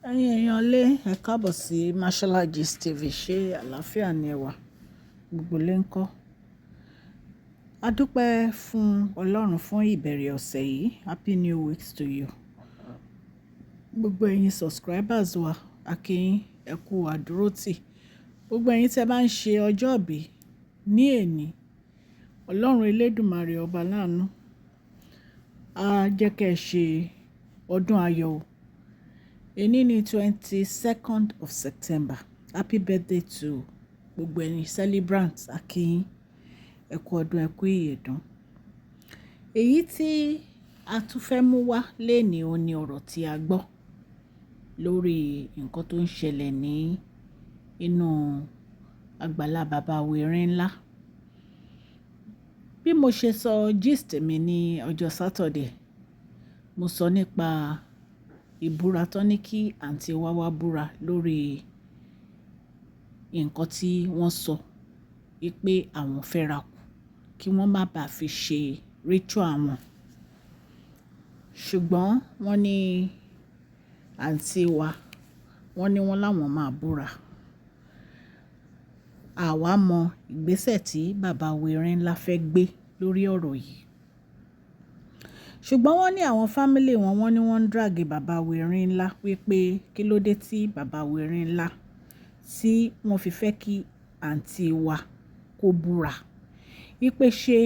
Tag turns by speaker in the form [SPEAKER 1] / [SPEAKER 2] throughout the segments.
[SPEAKER 1] Ẹ̀yin èèyàn lé, ẹ káàbọ̀ sí Mashola Gist TV. Ṣé àlàáfíà ni ẹ wà? Gbogbo lé ń kọ́. A dúpẹ́ fún Ọlọ́run fún ìbẹ̀rẹ̀ ọ̀sẹ̀ yìí. Happy new week to you. Gbogbo ẹ̀yin subscribers wa, a kí yín, ẹ kú àdúrótì. Gbogbo ẹ̀yin tí ẹ bá ń ṣe ọjọ́ ìbí ní èní, Ọlọ́run elédùmarè ọba láàánú, á jẹ́ kí ẹ ṣe ọdún ayọ̀ o. Èní ni 22nd of September. Happy birthday to gbogbo ẹ̀yin celebrants, a kí yín, ẹ kú ọdún, ẹ kú ìyèdún. Èyí tí a tún fẹ́ mú wá léèní òun ní ọ̀rọ̀ tí a gbọ́ lórí nǹkan tó ń ṣẹlẹ̀ ní inú àgbàlá bàbá wa Erinla. Bí mo ṣe sọ gist mi ní ọjọ́ Saturday, mo sọ nípa ìbúra tó ní kí àǹtí wa wá búra lórí nǹkan tí wọ́n sọ wípé àwọn fẹ́ ra kù kí wọ́n má bàá fi ṣe ritual wọn. Ṣùgbọ́n wọ́n ní àǹtí wa, wọ́n ní wọ́n láwọn máa búra. Àwa mọ ìgbésẹ̀ tí bàbá wa Erinla fẹ́ gbé lórí ọ̀rọ̀ yìí. Ṣùgbọ́n wọ́n ní àwọn family wọn, wọ́n ní wọ́n ń drag bàbá wa Erinla wípé kí ló dé tí bàbá wa Erinla tí wọ́n fi fẹ́ kí àǹtí wa kó búra. Wípé ṣé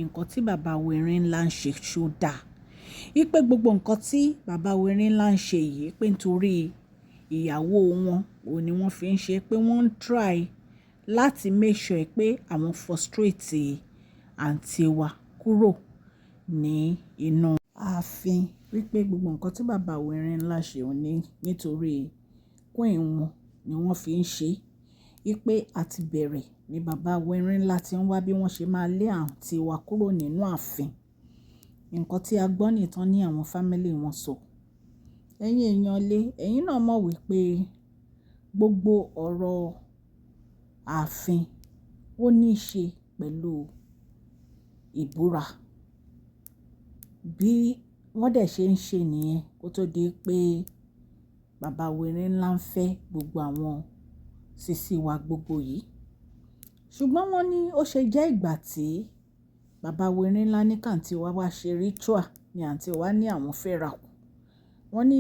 [SPEAKER 1] nǹkan tí bàbá wa Erinla ń ṣe ṣó dá? Wípé gbogbo nǹkan tí bàbá wa Erinla ń ṣe yìí pé nítorí ìyàwó wọn, òun ni wọ́n fi ń ṣe, pé wọ́n ń try láti make sure pé àwọn frustrate àǹtí wa kúrò ní inú ààfin. Wípé gbogbo nǹkan tí bàbá wa Erinla ṣe òun ní nítorí queen wọn ni wọ́n fi ń ṣe. Wípé a ti bẹ̀rẹ̀ ní bàbá wa Erinla tí ń wá bí wọ́n ṣe máa lé àǹtí wa kúrò nínú ààfin. Nǹkan tí a gbọ́ nìtàn ní àwọn family wọn sọ. Ẹ̀yin èèyàn lé, ẹ̀yin náà mọ̀ wípé gbogbo ọ̀rọ̀ ààfin ó ní ṣe pẹ̀lú ìbúra. Bí wọ́n dẹ̀ ṣe ń ṣe nìyẹn kó tó di pé bàbá wa Erinla ń fẹ́ gbogbo àwọn sisi wa gbogbo yìí. Ṣùgbọ́n wọ́n ní ó ṣe jẹ́ ìgbà tí bàbá wa Erinla ní kí àǹtí wa wá ṣe ritual ni àǹtí wa ní àwọn fẹ́ ra kù. Wọ́n ní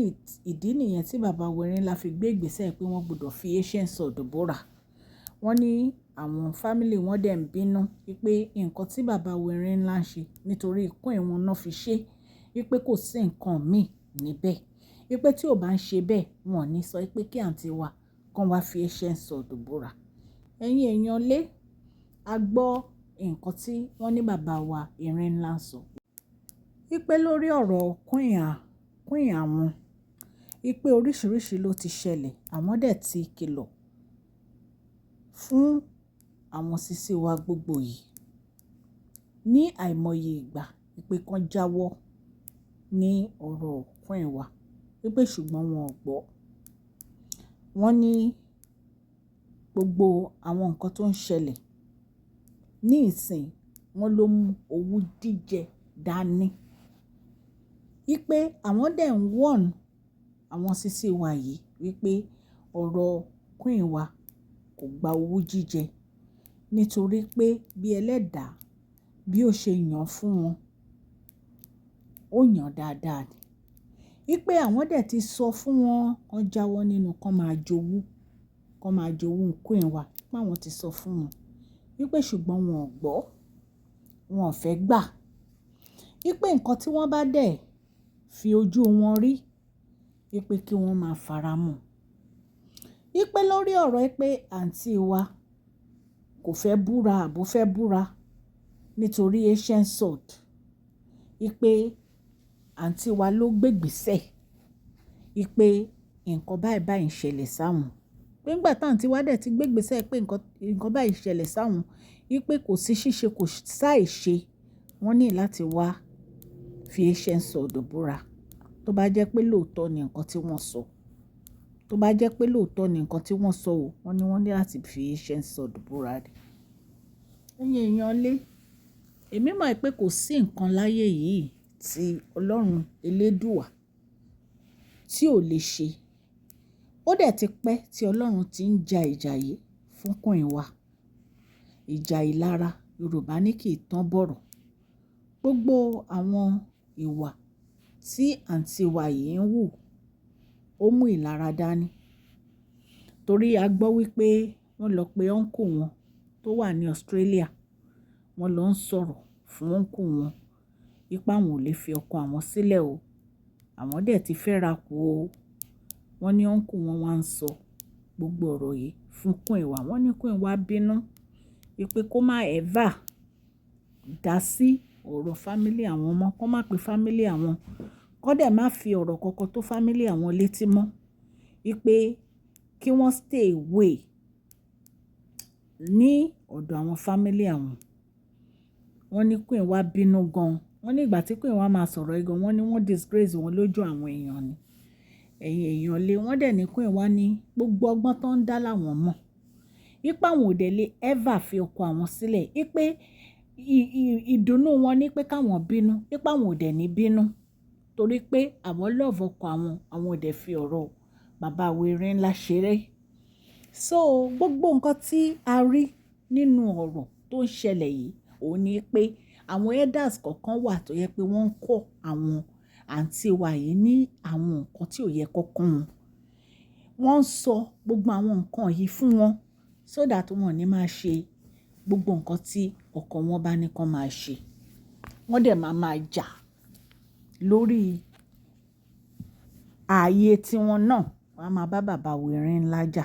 [SPEAKER 1] ìdí nìyẹn tí bàbá wa Erinla fi gbé ìgbésẹ̀ pé wọ́n gbọdọ̀ fi ancient sword búra. Wọ́n ní àwọn family wọn dẹ̀ ń bínú wípé nǹkan tí bàbá wa Erinla ń ṣe nítorí queen wọn náà fi ṣe, wípé kò sí nǹkan míì níbẹ̀. Wípé tí ò bá ń ṣe bẹ́ẹ̀, wọ́n ò ní sọ pé kí àǹtí wa kan wá fi ancient sword búra. Ẹ̀yin èèyàn lé, a gbọ́ nǹkan tí wọ́n ní bàbá wa Erinla ń sọ. Wípé lórí ọ̀rọ̀ queen àwọn, wípé oríṣìíríṣìí ló ti ṣẹlẹ̀, àwọn dẹ̀ ti kìlọ̀ fún àwọn sisi wa gbogbo yìí ní àìmọye ìgbà wípé kan jáwọ́ ní ọ̀rọ̀ queen wa, wípé ṣùgbọ́n wọn ò gbọ́. Wọ́n ní gbogbo àwọn nǹkan tó ń ṣẹlẹ̀ ní ìsìn, wọ́n ló mú owú jíjẹ dání. Wípé àwọn dẹ̀ ń warn àwọn sisi wa yìí wípé ọ̀rọ̀ queen wa kò gba owú jíjẹ nítorí pé bí ẹlẹ́dàá bí ó ṣe yàn fún wọn, ó yàn dáadáa ni. Wípé àwọn dẹ̀ ti sọ fún wọn kó jáwọ́ nínú kó máa jowú, kó máa jowú queen wa. Pé àwọn ti sọ fún wọn wípé ṣùgbọ́n wọn ò gbọ́, wọn ò fẹ́ gbà. Wípé nǹkan tí wọ́n bá dẹ̀ fi ojú wọn rí, wípé kí wọ́n máa faramọ́. Wípé lórí ọ̀rọ̀ pé àǹtí wa kò fẹ́ búra àbí ó fẹ́ búra nítorí ancient sword, wípé àǹtí wa ló gbé ìgbésẹ̀ wípé nǹkan báyìí báyìí ń ṣẹlẹ̀ sáwọn. Pé nígbà tí àǹtí wa dẹ̀ ti gbé ìgbésẹ̀ pé nǹkan báyìí ń ṣẹlẹ̀ sáwọn, wípé kò sí ṣíṣe kò sáì ṣe, wọ́n ní láti wá fi ancient sword búra. Tó bá jẹ́ pé lóòótọ́ ni nǹkan tí wọ́n sọ. Tó bá jẹ́ pé lóòótọ́ ni nǹkan tí wọ́n sọ ò, wọ́n ní wọ́n ní láti fi ancient sword búra ni. Ẹ̀yin èèyàn lé, èmi mọ̀ pé kò sí nǹkan láyé yìí tí Ọlọ́run elédùà tí ò lè ṣe. Ó dẹ̀ ti pẹ́ tí Ọlọ́run ti ń ja ìjà yìí fún Queen wa. Ìjà ìlara Yorùbá ní kì í tán bọ̀rọ̀. Gbogbo àwọn ìwà tí àǹtí wa yìí ń hù, ó mú ìlara dání. Torí a gbọ́ wípé wọ́n lọ pe uncle wọn tó wà ní Australia. Wọ́n lọ ń sọ̀rọ̀ fún uncle wọn wípé àwọn ò lè fi ọkọ àwọn sílẹ̀ o. Àwọn dẹ̀ ti fẹ́ra kú o. Wọ́n ní uncle wọn wá ń sọ gbogbo ọ̀rọ̀ yìí fún Queen wa. Wọ́n ní Queen wa bínú wípé kó má ever dá sí ọ̀rọ̀ family àwọn mọ́, kó má pe family àwọn, kó dẹ̀ má fi ọ̀rọ̀ kankan tó family àwọn létí mọ́. Wípé kí wọ́n stay away ní ọ̀dọ̀ àwọn family àwọn. Wọ́n ní Queen wa bínú gan. Wọ́n ní ìgbà tí Queen wa máa sọ̀rọ̀ yìí gan, wọ́n ní wọ́n disgrace wọn lójú àwọn èèyàn ni. Ẹ̀yin èèyàn lé, wọ́n dẹ̀ ní Queen wa ní gbogbo ọgbọ́n tó ń dá láwọn mọ̀. Wípé àwọn ò dẹ̀ lè ever fi ọkọ àwọn sílẹ̀. Wípé ìdùnnú wọn ní pé káwọn bínú. Wípé àwọn ò dẹ̀ ní bínú torí pé àwọn love ọkọ àwọn, àwọn ò dẹ̀ fi ọ̀rọ̀ bàbá wa ńlá ṣeré. So gbogbo nǹkan tí a rí nínú ọ̀rọ̀ tó ń ṣẹlẹ̀ yìí, òun ní pé àwọn elders kọ̀ọ̀kan wà tó yẹ pé wọ́n ń kọ́ àwọn àǹtí wa yìí ní àwọn nǹkan tí ò yẹ kó kọ́ wọn. Wọ́n ń sọ gbogbo àwọn nǹkan yìí fún wọn so that wọ́n ò ní máa ṣe gbogbo nǹkan tí ọkọ wọn bá ní kí wọ́n máa ṣe. Wọ́n dẹ̀ máa máa jà lórí ààyè tí wọn náà. Wọ́n á máa bá bàbá wa ńlá jà.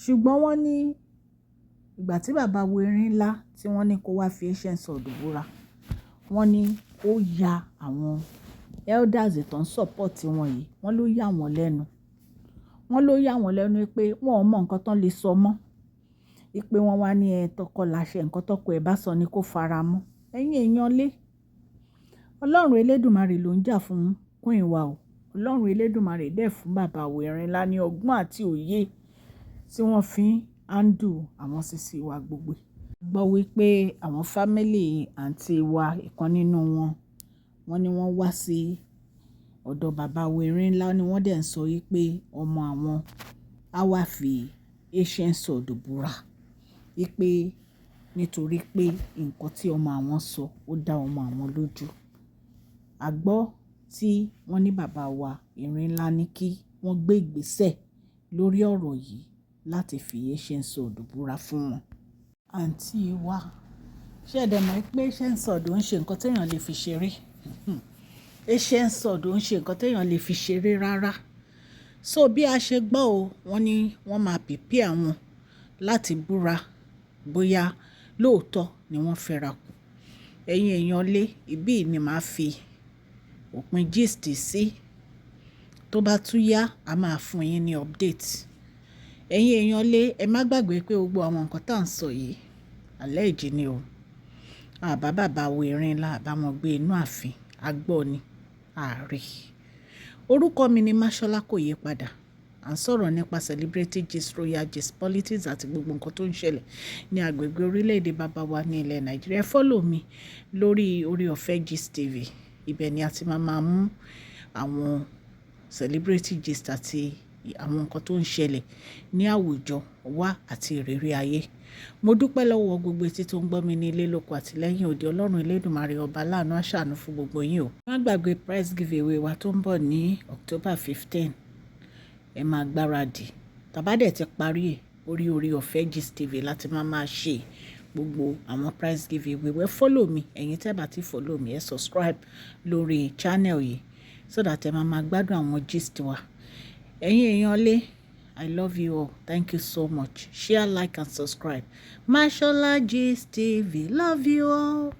[SPEAKER 1] Ṣùgbọ́n wọ́n ní ìgbà tí bàbá wa ńlá tí wọ́n ní kó wá fi ancient sword búra, wọ́n ní ó ya àwọn elders tó ń support wọn yìí, wọ́n ló yà wọ́n lẹ́nu. Wọ́n ló yà wọ́n lẹ́nu pé wọ́n ò mọ nǹkan tó lè sọ mọ́. Wípé wọ́n wá ní ẹ tọkọ láṣẹ, nǹkan tọkọ ẹ bá sọ ni kó fara mọ́. Ẹ̀yin èèyàn lé, Ọlọ́run elédùmarè ló ń jà fún Queen wa o. Ọlọ́run elédùmarè dẹ̀ fún bàbá wa ńlá ní ọgbọ́n àti òye tí wọ́n fi ń handle àwọn sisi wa gbogbo. Gbọ́ wípé àwọn family àǹtí wa, ìkan nínú wọn, wọ́n ní wọ́n wá sí ọ̀dọ̀ bàbá wa ńlá ni wọ́n dẹ̀ ń sọ wípé ọmọ àwọn á wá fi ancient sword búra. Wípé nítorí pé nǹkan tí ọmọ àwọn sọ ó dá ọmọ àwọn lójú. A gbọ́ tí wọ́n ní bàbá wa erin ńlá ní kí wọ́n gbé ìgbésẹ̀ lórí ọ̀rọ̀ yìí láti fi ancient sword búra fún wọn. Àǹtí wa, ṣé ẹ dẹ̀ mọ̀ pé ancient sword ò ń ṣe nǹkan tí èèyàn lè fi ṣeré? Ancient sword ò ń ṣe nǹkan tí èèyàn lè fi ṣeré rárá. So bí a ṣe gbọ́ o, wọ́n ní wọ́n máa prepare wọn láti búra bóyá lóòótọ́ ni wọ́n fẹ́ra kù. Ẹ̀yin èèyàn lé, ibí ni màá fi òpin gist sí. Tó bá tún yá, a máa fún yín ní update. Ẹ̀yin èèyàn lé, ẹ má gbàgbé pé gbogbo àwọn nǹkan tí à ń sọ yìí, allege ni o. A bá bàbá wa erin ńlá, a bá wọn gbé inú ààfin, a gbọ́ ni, a rí. Orúkọ mi ni Mashola, kò yí padà. À ń sọ̀rọ̀ nípa celebrity gist, royal gist, politics àti gbogbo nǹkan tó ń ṣẹlẹ̀ ní agbègbè orílẹ̀-èdè bàbá wa ní ilẹ̀ Nàìjíríà. Follow mi lórí Ore Ọ̀fẹ́ Gist TV. Ibẹ̀ ni a ti máa máa mú àwọn celebrity gist àti àwọn nǹkan tó ń ṣẹlẹ̀ ní àwùjọ wa àti ìrírí ayé. Mo dúpẹ́ lọ́wọ́ gbogbo etí tó ń gbọ́ mi ní ilé lóko àti lẹ́yìn odi. Ọlọ́run Elédùmarè ọba láàánú á ṣàánú fún gbogbo yín o. Má gbàgbé prize giveaway wa tó ń bọ̀ ní October 15. Ẹ máa gbáradì. Tá bá dẹ̀ ti parí ẹ̀, orí Ore Ọ̀fẹ́ Gist TV láti máa máa ṣe gbogbo àwọn prize giveaway. Ẹ follow mi, ẹ̀yin tẹ́ bá ti follow mi, ẹ subscribe lórí channel yìí so that ẹ máa máa gbádùn àwọn gist wa. Ẹ̀yin èèyàn lé, I love you all. Thank you so much. Share, like and subscribe. Mashola Gist TV. Love you all.